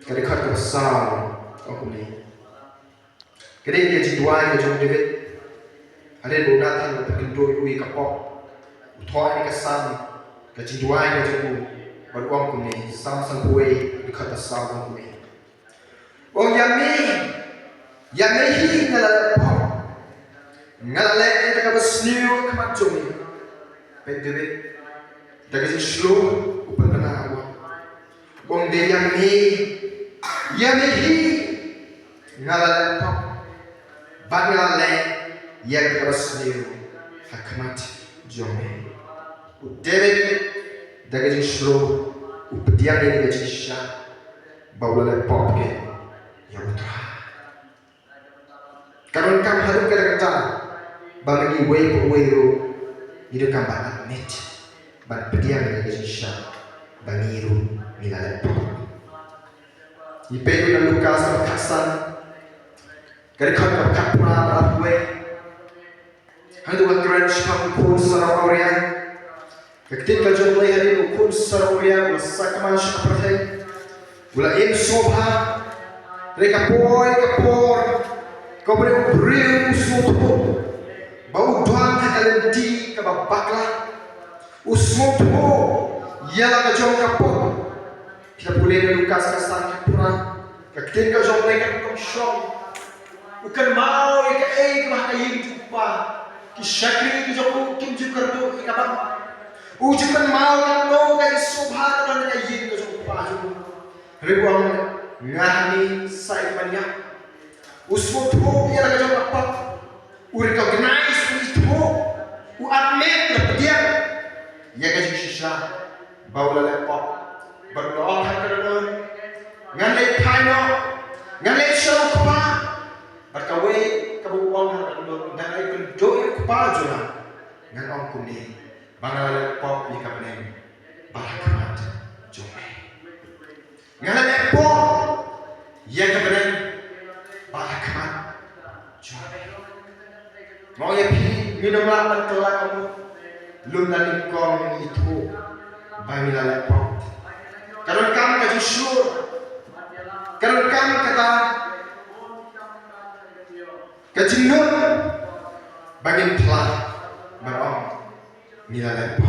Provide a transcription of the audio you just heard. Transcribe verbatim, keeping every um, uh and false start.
Ka dkhot kaba saw, ong kumne. Ka dei ka jingduwai ka jong u David. Hadien ba u Nathan u pynkynduh ïa u ïa ka pop, u thoh ïa ka Salm, ka jingduwai ka jong u, bad u ong kumne, Salm sanphew wei, dkhot kaba saw, ong kumne. Ong, ïa me, ïa me hi nga la leh pop. Nga la leh ïa kaba sniew ha khmat jong me. Peit David, da ka jingshlur u pynbna u ong. Ong, dei ïa me, ïa me hi nga la leh pop, bad nga la leh ïa kaba sniew ha khmat jong me. U David, da ka jingshlur, u pdiang ïa ka jingshisha ba u la leh pop ïa u Trai. Ka donkam haduh katta katta ba ma ngi uwei pa uwei ruh ngi donkam ban admit, ban pdiang ïa ka jingshisha ba ngi ruh ngi la leh pop. Ngi peit na Lukas kaba khatsan, ka dkhot kaba khatphra bad khatwei. Hangto ka kren shaphang u khun sarong awria. Ka ktien ka jong U Blei hadien u khun sarong awria u la sakma sha pyrthei, u la im sngewbha. Hynrei ka por ka por, ka briew u briew u sngewthuh ba u don ha ka lynti kaba bakla. U sngewthuh ïa la ka jong ka pop. Phi la pule na Lukas ka san ka phra, ka ktien ka jong U Blei ka pynshong. U kynmaw ïa kaei kaba ha ka ïing jong u kpa. Ki shakri ki jong u kim ju kyrduh ïa kaba. U ju kynmaw ïa kano ka jingsngewbha ka don ha ka ïing ka jong u kpa jong u. Hynrei u ong, nga hangne sa ïa kaba ñiah. U sngewthuh ïa la ka jong ka pop. U recognize, u ithuh, u admit, u pdiang ïa ka jingshisha ba u la leh pop. Bad u la ong ha ka dohnud, ngan leit phai noh, ngan leit sha u kpa. Bad kawei kaba u ong ha ka dohnud, ngan leit kynduh ïa u kpa jong nga, ngan ong kumne, ba nga la leh pop ïa ka bneng bad ha khmat jong me. Nga la leh pop ïa ka bneng bad ha khmat jong me. Nga ong ïa phi, ngin ym lah ban kylla ka mut lum da nyngkong, ngi ithuh ba ngi la leh pop. Ka donkam ka jingshlur, ka donkam kata ka jingmut ba ngin phla ban ong, ngi la leh pop.